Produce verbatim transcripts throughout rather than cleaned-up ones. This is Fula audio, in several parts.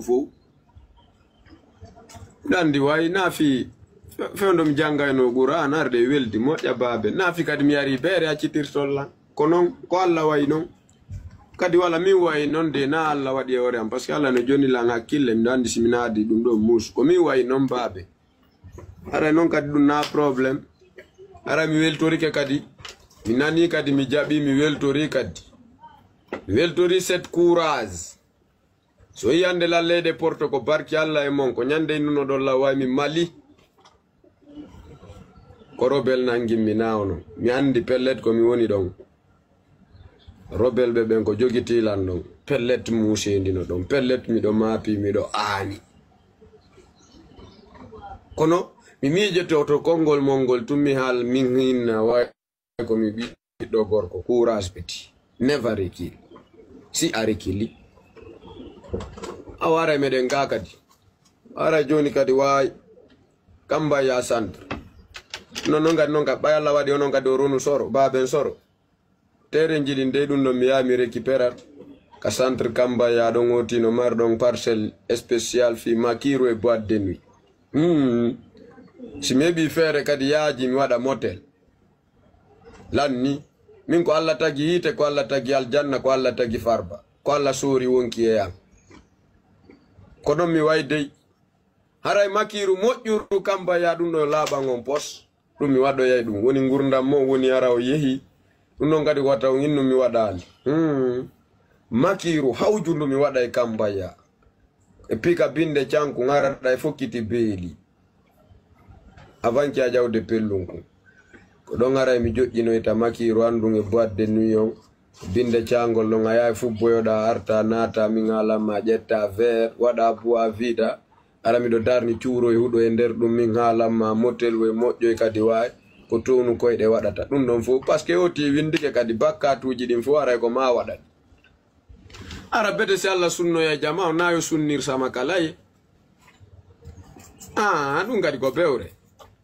fof. Miɗo anndi wayi naafi fe-, fewndo mi janngayno Qur'aan, arde e weldi moƴƴa baabe. Naafi kadi mi yari beere accitirtol lan. Ko noon, ko Alla wayi noon. Kadi wala min wayi noon de, na Alla waɗi e hoore am, parce que Alla no jonni lan hakkille, miɗo anndi si mi naadi ɗum ɗo muus. Ko min wayi noon baabe. Haray noon kadi ɗum na problème. Haray mi weltorike kadi. Mi nani kadi, mi jaɓi, mi weltori kadi. Mi weltori cette courage. So yiyande lan leyde Porto ko barki Alla e mon, ko ñande innuno ɗon lan wawi mi Mali. Ko rebel nangimmi na ono. Mi anndi pellet ko mi woni ɗon. Rebel ɓe ɓen ko jogiti lan ɗon. Pellet muusendino ɗon. Pellet miɗo maapi, miɗo aani. Kono mi miijoto to konngol mon ngol tun mi haal min hinna wawi ko mi ɓiɗɗo gorko. Courage petit. Never recule. Si a recule, a waray meɗen ga kadi. Waray jooni kadi waay. Kamba ya centre. Non, non kadi, non kadi, ɓay Alla waɗi onon kadi o ronu soro, baaben soro. Terenji ɗin dey ɗum ɗon mi yaha mi récupérat. Ka centre Kamba ya ɗon oti no mar ɗon parcelle spéciale fii makiru e boîte de nuit. Hmm. Si mi heɓi feere kadi yaaji mi waɗa motel. Lanni. Min ko Alla tagi yiite, ko Alla tagi aljanna, ko Alla tagi farba. Ko Alla soori wonki e an. Ko ɗon mi wayi dey. Haray makiru moƴƴuru Kamba ya ɗum ɗo laaɓan on pos. Ɗum mi waɗoyay ɗum. Woni ngurdam mo, woni ara o yehi. Ɗum ɗon kadi wata on innu mi waɗaali. Hmm. Makiru hawjundu mi waɗa e Kamba ya. E pika binde canku ŋaraɗa e fokkiti beeli. Avanci a jawde pellunku. Ko ɗon haray mi joƴƴinoyta makiru an ɗum e boîte de nuit on. Binde caangol ɗon a yahay fubboyoɗa, arta, naata, min haalan ma, ƴetta verre, waɗa bois vida. Ara miɗo darni cuuro e huɗo e nder ɗum, min haalan ma, motel e moƴƴoy kadi waay. Ko townu koyɗe waɗata. Ɗum ɗon fof, parce que o ti windike kadi bakkatuuji ɗin fof aray ko ma waɗani. Ara bete si Alla sunnoya jama o, na yo sunnir sama kala ye. Ah, ɗum kadi ko bewre.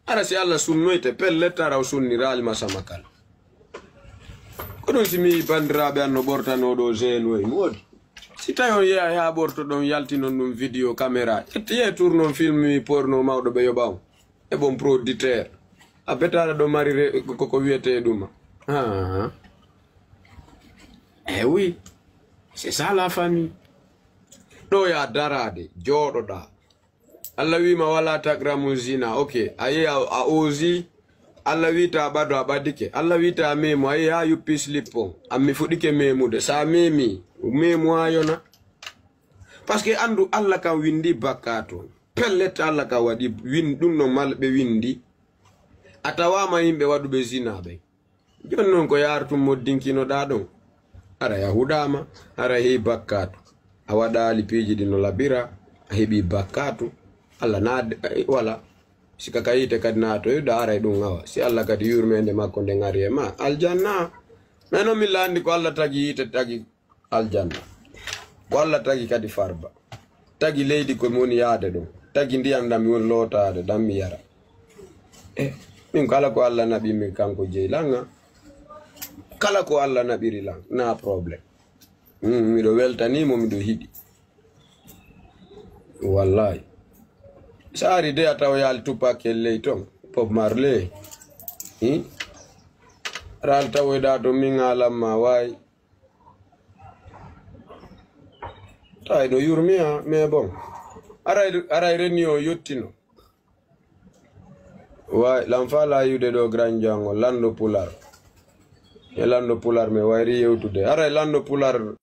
Ara si Alla sunnoyte pellet, ara o sunniraali ma sama kala. Ko ɗum si mi yii banndiraaɓe an no ɓortanoo ɗo jeune way mi woodi. Si tawi on yeeya haa ɓorto ɗon yaltinon ɗum vidéo caméra. Ƴetti yee tournon film mi porno mawɗo ɓe yoɓa on. E bon producteur. A betaɗa ɗo mari re-, ko, ko wiyetee ɗuma. Ah. Eh oui. C'est ça la famille. Ɗo ya daraade, jooɗoɗa. Alla wiima wala taqramu zina. Ok. A yeeya a osi. Alla wiita a ɓado a ɓadike. Alla wiita a meemu. A yeeya a yuppi slip on. An mi fuɗike meemude. Sa meemi, meemu ha yona. Parce que anndu Alla kan windi bakkaatu. Pellet Alla kan waɗi win-, ɗum no mal ɓe windi. A tawaama yimɓe waɗuɓe zina ɓen. Jooni non ko yaara tun moddinkinoɗaa ɗon? Ara a huɗaama, ara heɓi bakkaatu. A waɗaali piiji ɗi no labira, a heɓi bakkaatu. Alla na wala. Sika ka yiite kadi naatoyɗa, ara e ɗum awa. Si Alla kadi yurmeende makko nden ari e ma, aljanna. Mais non mi laandi ko Alla tagi yiite, tagi aljanna. Ko Alla tagi kadi farba. Tagi leydi ko mi woni yaade ɗon. Tagi ndiyam ɗam mi woni lootaade, ɗam mi yara. Eh, min kala ko Alla naɓi mi kanko jeyi lan, ah. Kala ko Alla naɓiri lan, na problème. Mm, miɗo weltani mo, miɗo hiɗi. Wallahi. Saari de a tawa yaali Tupac e ley ton. Bob Marley. Hmm? Raal tawoyɗa to min haalan ma waay. Tawi no yurmi ha, mais bon. Aray, aray reni o yottino. Waay, lan fa la yude ɗo grand jango, lando pular. E lando pular, mais wayri yewtude. Aray lando pular.